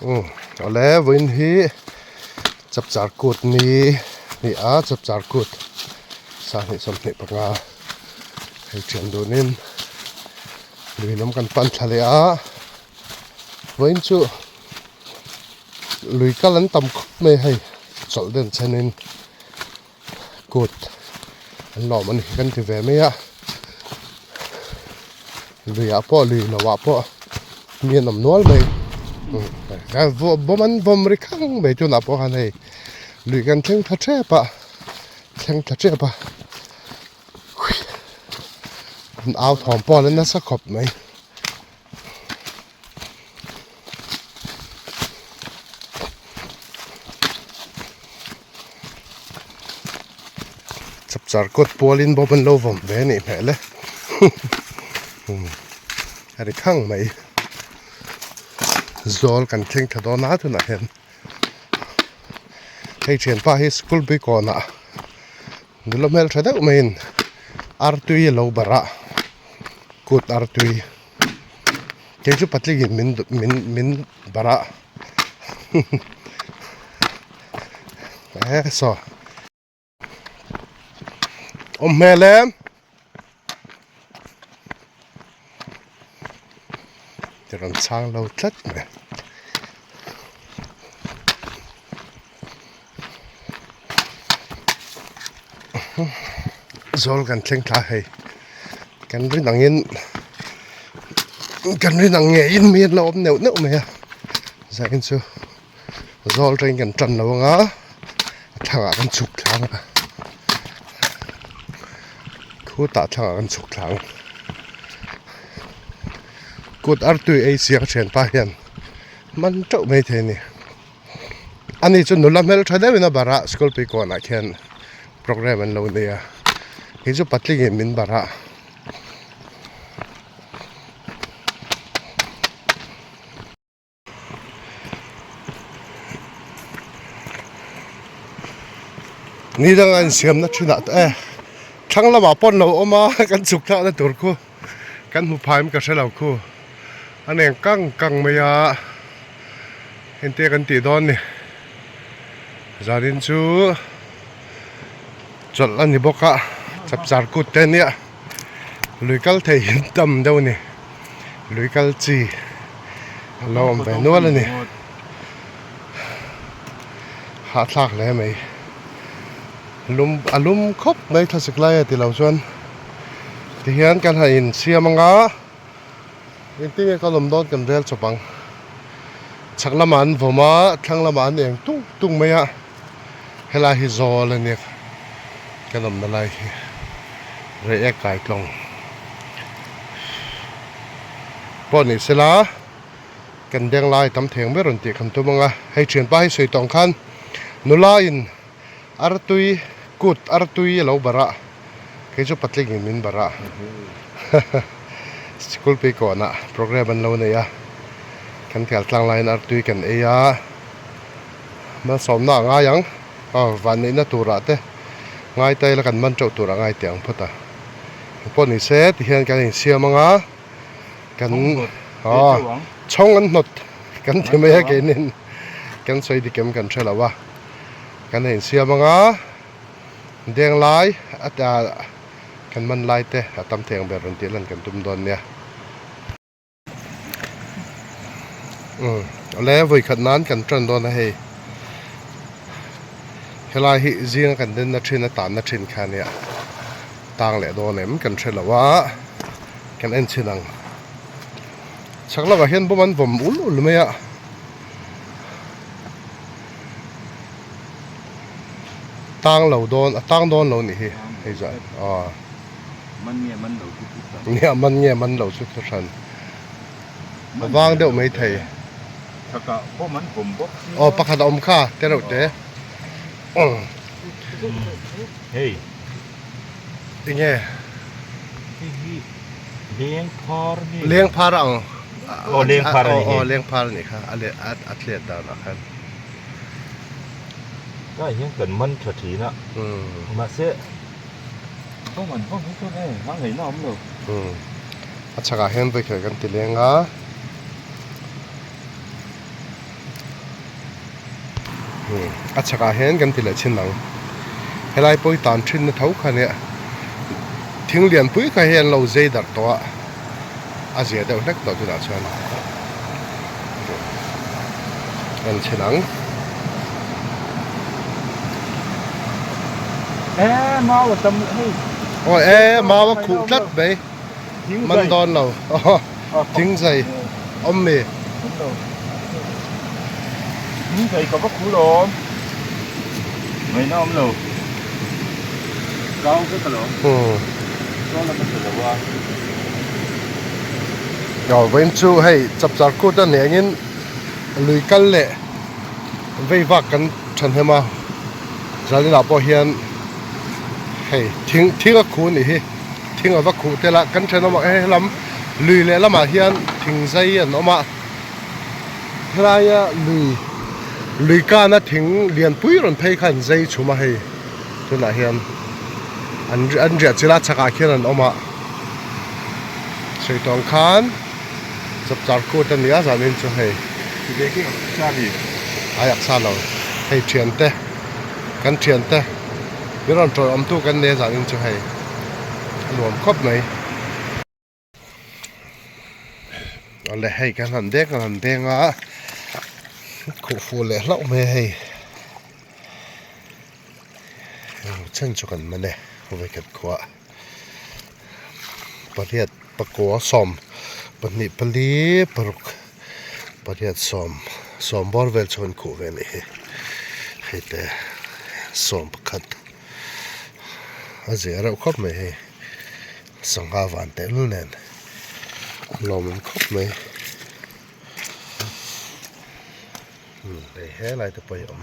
Umm awle vawiin hi chapchar kut ni ni a chapchar kut sanghnih 25 hei thian dunin lui lam kan pan thla leh a vawiin chu lui kal an tam khawp mai a hei chawlh den chenin kut an lawm a ni kan ti ve mai a luiah pawh lui lo ah pawh mi an awm nual mai bawm an vawm ri khang mai tunah pawh khan hei lui kan thleng thla tep a thleng thla tep a an au thawm pawh a la nasa khawp mai. Chapchar kawt pualin bawm an lo vawm ve a nih hmel e a ri khang mai zawl kan thleng thla dawn a tunah hian hei thianpa hi school bui kawnah nula hmeltha deuh maiin artui a lo barh a kut artui. Kei chu patlingin min min min barh a e saw awm hmel em ti rawn chhang lo tlat mai. Zawl kan thleng thla hei kan rin angin kan rin ang ngeiin mi an lo awm neuh neuh mai a zain chu zawl atangin kan tan lo ang a a thlangah kan chhuk thlang a khutah thlangah kan chhuk thlang kut artui ei siang thianpa hian man teuh mai thei a ni. Ani chu nula hmel tha deuhin a barh a school pui kawnah khian programme an lo nei a kei chu patlingin min barh a. Ni danga insiamna thinah te thlang lamah pawh an lo awm a kan chhuk thlakna tur khu kan hmu phai in ka hre lo khu. A neng kang kang mai a engte kan tih dawn ni zanin chu chawlh a ni bawk a chapchar kut te ania lui kal thei hi tam deuh a ni lui kal chi a lo awm ve nual a ni hahthlak hle mai lum a lum khawp mai thlasik lai a tilo chuan tihian kan han insiam anga. Engtin nge ka lawm dawn kan rel chawp ang. Chhak lamah an vawm a, thlang lamah an eng tung tung mai a, helai hi zawl a nia kan awmna lai hi rei ek kai tlawng pawh ni sela kan beng lai tam theng ber rawn tih kan tum ang a, hei thianpa hi sawi tawng khan nula in artui kut artui a lo barh a. Kei chu patlingin min barh a sikul pui kawnah programme an lo nei a kan kal tlang laiin artui kan ei a malsawmna a ngai ang aw vanneihna turah te ngai ta ila kan man teuh tur a ngai teh ang phawt a engpawh ni se tihian kan insiam ang a kan aw chhawng an hnawt kan ti mai a keinin kan sawi dik em kan hre lo a kan insiam ang a. Deng lai a kan man lai te a tam thei ang ber rawn tih lan kan tum dawn nia. Umm awle vawi khat nan kan tan dawn a hei helai hi zinga kan den na thin a tan na thin kha nia tang leh dawn em kan hre lo a kan en chhin ang chhak lamah hian bawm an vawm ul ul mai a. Tang lo dawn a tang dawn lo nih hi hei zah aw man nge man lo chu thu hran nia man nge man lo chu thu hran a vang deuh mai thei Chhakah bawm an awm bawk sia. Aw pakhat a awm kha te reuh te. Hei. Enge? Hei hi leng phar nge? Leng phar a ang. Aw leng phar a ni hi. Aw leng phar a nih kha a leh a thlet danah khan. Tlaiah hian kan man tha thin a. Mahse bawm an bawm hi chuan e a ngaihna a awm lo. A chhakah hian vawikhat kan ti leng a. A chhakah hian kan ti leh chin ang. Helai pawh hi tan thin na tho kha nia thing lian pui kha hi an lo zei darh tawh a a zia deuh hlek tawh tunah chuan kan chhin ang. Aw e mau a khuh tlat mai. Man dawn lo. Thing zai awm mi. Thing zai ka va khul awm. Ngaihna awm lo. Kau vek alawm. Chaw la ka hre lo a. Aw vawiin chu hei chapchar kut a hnengin lui kal leh vei vak kan thahnem a. Zaninah pawh hian hei thing thing a khu a nih hi. Thing a va khuh tel a, kan thenawm ah he lam lui leh lamah hian thing zai an awm a, helaia lui lui kana thing lianpui rawn phei kha an zai chhum a hei tunah hian an an riah chilh a chhakah khian an awm a, sawi tawh ang khan chapchar kut a ni a zanin chu hei a yak sa lo hei thiante kan thiante. Min rawn tawih awm tu kan nia zanin chu hei a nuam khawp mai. Awle hei kan han deng kan han deng a khuh fuh leh hlauh mai a hei. Heng chen chu kan man e vawikhat khuah pariat pakua sawm pahnih pali paruk pariat sawm sawm bawr vel chu an khuh ve a nih hi hei te sawm pakhat a zia reuh khawp mai hei sangha van tehlul nen a lawmawm khawp mai hei helai te pawh hi a awm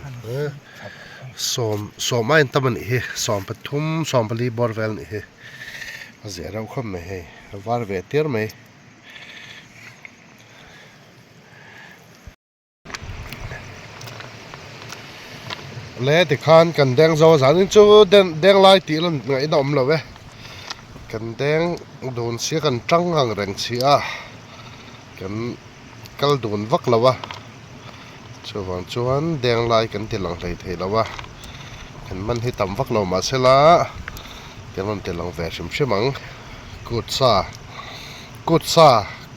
sawm sawm a intam a nih hi sawm pathum sawm pali bawr vel a nih hi a zia reuh khawp mai hei a var ve tir mai. Le tikhan kan deng zo a zanin chu deng lai tih lan ngaihna awm lo e kan deng dun sia kan tang ang reng si a kan kal dun vak lo a chuvang chuan deng lai kan ti lang hlei thei lo a kan man hi tam vak lo mahsela kan rawn ti lang ve hrim hrim ang kut sa kut sa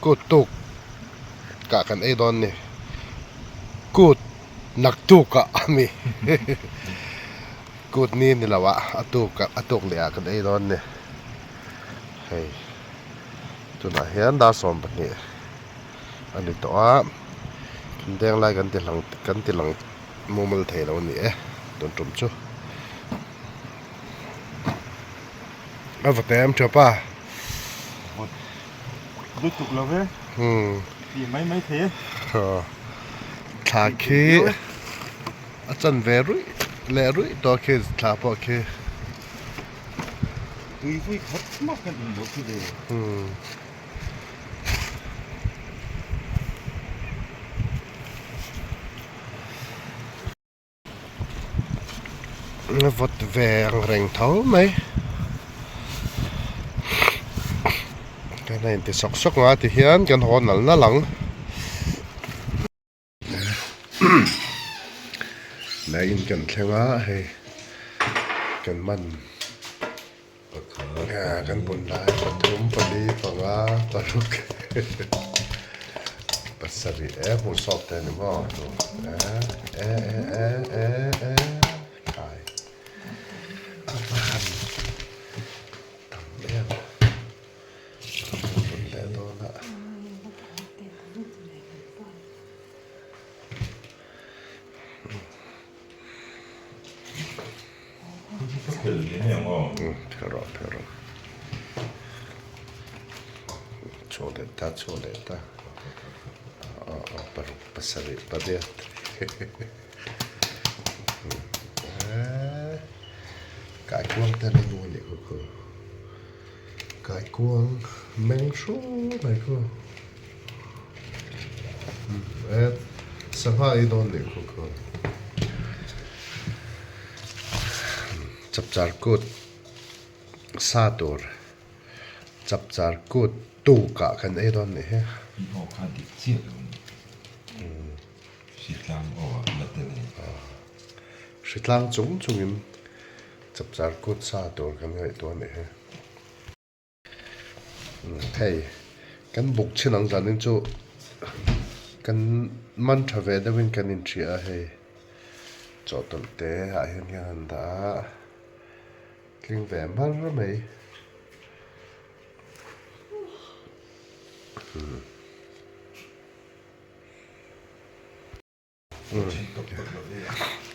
kut tuk. Kah kan ei dawn ni. Kut nak tuk ah a mi. Kut ni ni lo ah a tuk ah a tuk leh ah kan ei dawn ni. Hei tunah hian dar 12 a ni tawh a. Kan deng lai kan ti hlang kan ti lang mumal thei lo a ni e tun tum chu. A va tem tha pa. Lutuk lo ve. Ti mai mai thei e. Thla khi a chan ve ruih leh ruih tawh khi thla pawh khi. Tui vui khat mah kan in loh khi ve. Vawt ve ang reng tho mai kan a inti sawk sawk ang a ti hian kan haw nal nal ang leh in kan thleng a hei kan man kan bun lai pathum pali panga paruk pasarih e hmuh sawk te a ni maw e e e e e kai a va han tam em bun leh dawn a. Phel rawh phel rawh chhuak leh ta chhuak leh ta paruk. Pasarih pariat Kaikuang te an nu a nih kha khu Kaikuang meng hru mai khu Sangha ei dawn nih kha khu Chapchar kut sa tur Chapchar kut tukah kan ei dawn nih hi. I aw kha dik chiah lo ni. Hritlang aw ah la tel a ni. Hritlang chung chungin chapchar kut sa tur kan ngaihtuah nih hi. Hei kan buk chin ang zanin chu kan man tha ve deuhin kan inhria a hei chawhtawlh te ah hian hian an dah a. Tling ve mar mai.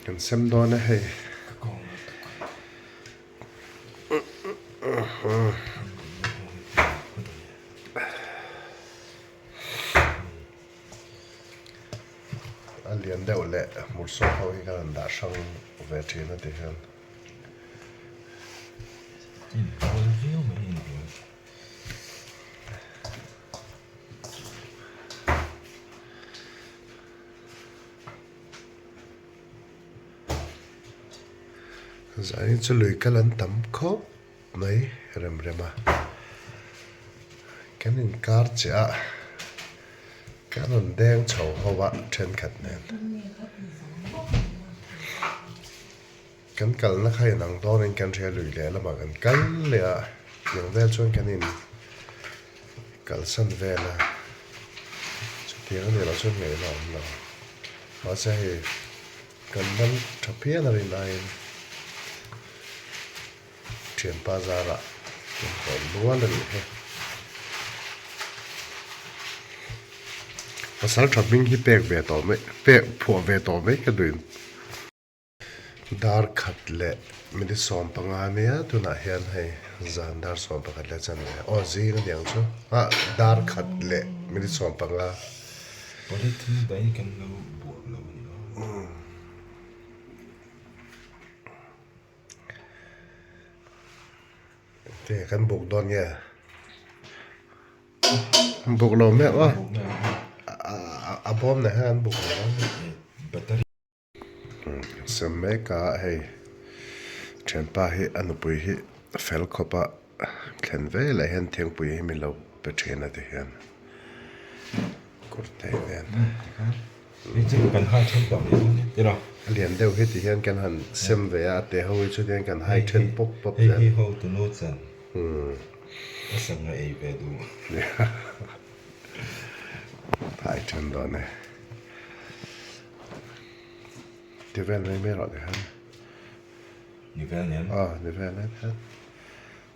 Kan sem dawn a hei. A lian deuh leh hmursawk ho hi kan han dah hrang ve thin a ti hian. Inbual viau mai inbual. Zanin chu lui kal an tam khawp mai rem rem a. Kan inkar chiah a, kan rawn deng chho ho a thenkhat nen. Kan kalna kha inang dawnin kan hria lui leh lamah kan kal leh a, tiang vel chuan kan in kalsan vel a, chutiang a nih loh chuan ngaihna a awm lo. Mahse hei kan dam tha phian a rin aiin thianpa zarah kan hawn nual a nih hi. Pasal tha hming hi pek ve tawh mai pek phuah ve tawh mai ka duhin. Dar khat leh minute 15 ania tunah hian hei zan dar 11 leh chan ve aw zing a niang chu ah dar khat leh minute 15. Polythene daih kan lo buah lo a ni aw. Te kan buk dawn nge? Buk lo mek aw a bawm nen hian an buk lo ang. Sem mek a hei thianpa hi a nupui hi fel khawp a thlen velah hian thingpui hi min lo pe thin a ti hian kurtai nen a lian deuh hi ti hian kan han sem ve a a te ho hi chu tihian kan hai then pawp pawp zel. Hai then dawn e. Ti vel mai mai rawh tikhan. Ni vel nen. Aw ni vel nen khan.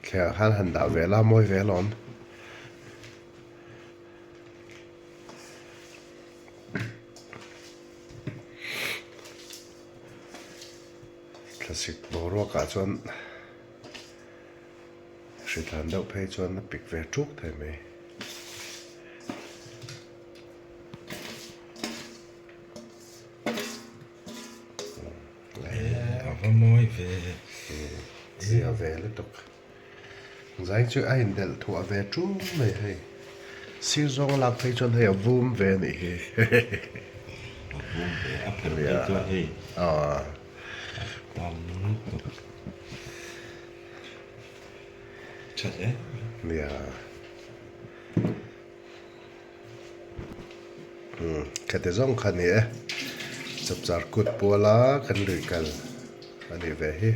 Thliah khan han dah ve la mawi ve alawm. Thlasik boruak ah chuan hritlan deuh phei chuan a pik ve ṭuk thei mai. A va mawi ve. Zia ve lutuk. Zai chu a indelh thuah ve ṭum mai hei. Sir zawng a lak phei chuan hei a vum ve a nih hi. A vum ve a phelh phei chuan hei. A tam lutuk. Ṭha hle. Nia. Khati zawng kha ni e, chapchar kut puala kan lui kal a nih ve hi.